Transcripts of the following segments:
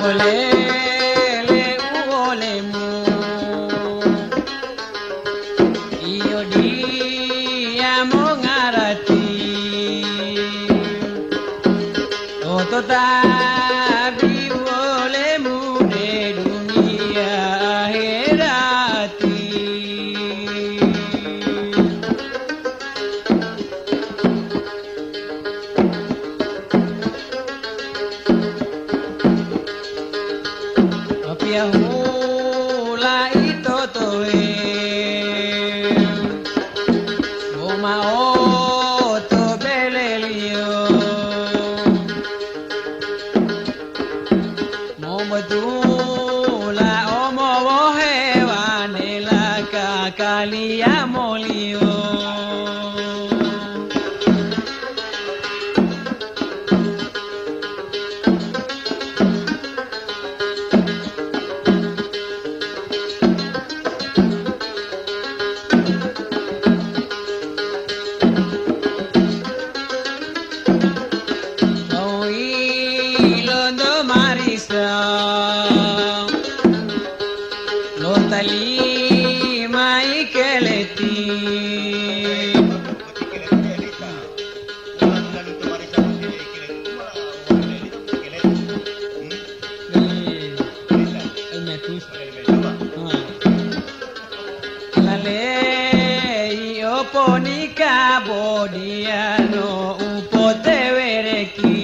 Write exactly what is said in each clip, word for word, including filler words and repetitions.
Polele u olemu, iyo diya mongarati. Ototabi u olemu de duniya aherati. Watiya hula ito tohe, bo ma'o to beleliyo. Momotula omowohe wanela kakaliyamoliyo. Loilondo marisa, lotalima ikeleti. Laleyi oponika bodiyano u potewereki.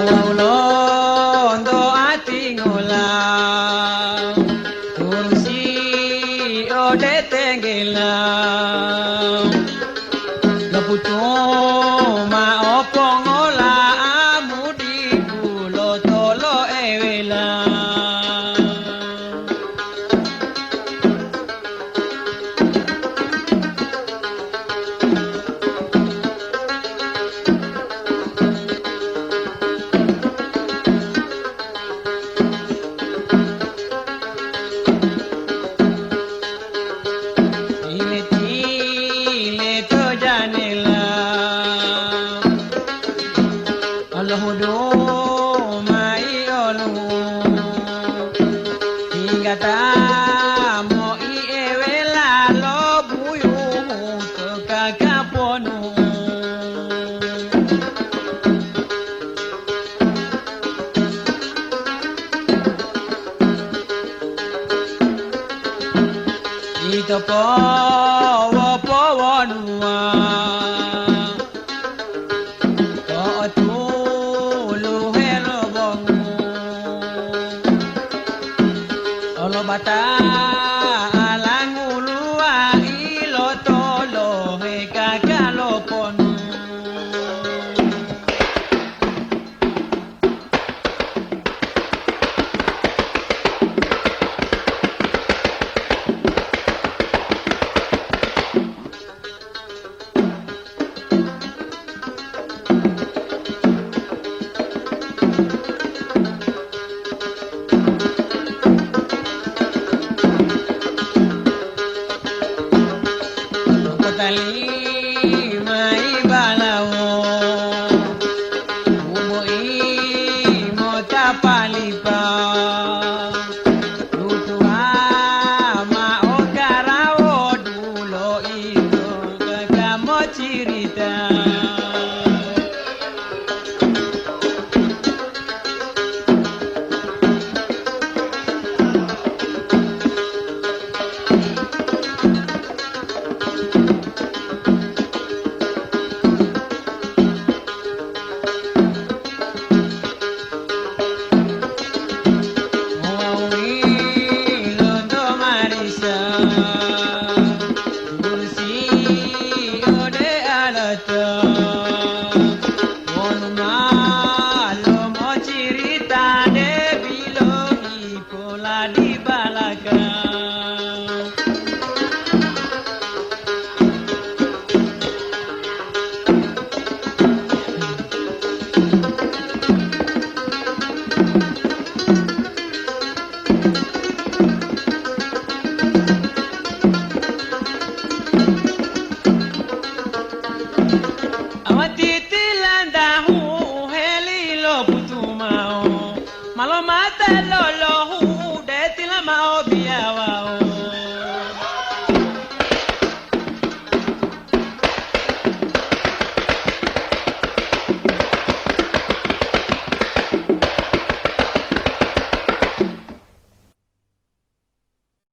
Wawu lonto atingola, kursi ode tenggela. Loputu ma'o pongola amudiku lo tolo'ewela. Tile-tile to janela, olohudu mayi olu'u, hingga ta moi'ewela lo buyuhu to kakaponu. Ito powo-powonuwa, po'otuluhe lo bongu, olobata